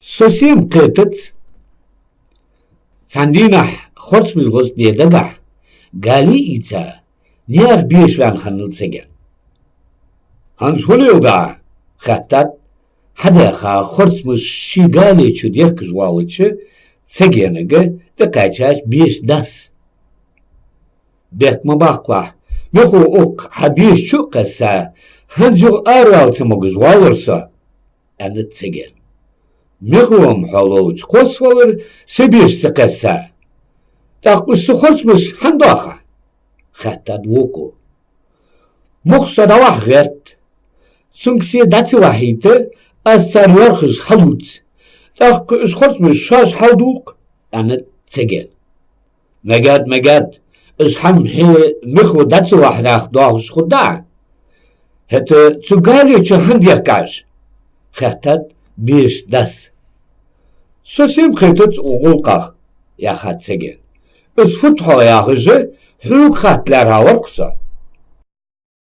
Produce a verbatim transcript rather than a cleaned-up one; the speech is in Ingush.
Со сема кхетац. Цхьан дийнахьа Хорцмаза гӀозде дагахьа гали ийца, наьха беша ваьнна хиннав Цеган. «ХӀанз фу леладу?» — хаьттад хьадаьха Хорцмаз ший гали чу дехкаш воаллача Цеганага тӀакхаьчача беша дас. «Бехк ма баккхалахь, михо укх хьа беша чу а кхесса, хӀанз юха аравала ца могаш воаллар со», — аьннад Цеган. «Михо-м хьо ловча кхоссавалар са беша ца кхесса. ТӀаккха уж са Хорцмазаш хӀана доах?» — хаьттад вокхо. «Мух со дӀавахьа гӀерт. Цунга се дӀа ца вахьийта, аз цар йоархаш хьалувц. ТӀаккха уж Хорцмазаш шоаш хьалдувл-кх», — аьннад Цеган. «Мегаргда, мегаргда, уж хӀама хье михо дӀа ца вахьа нах доахаш хургда Ӏа. ХӀаьта цу гали чу хӀана дехкаш?» — хаьттад беша дас. «Со сема кхетац укх гӀулакхах», — яхад Цеган. «Из фуд хьо яхаш, хьога хатта лаьрхӀа вар-кх со».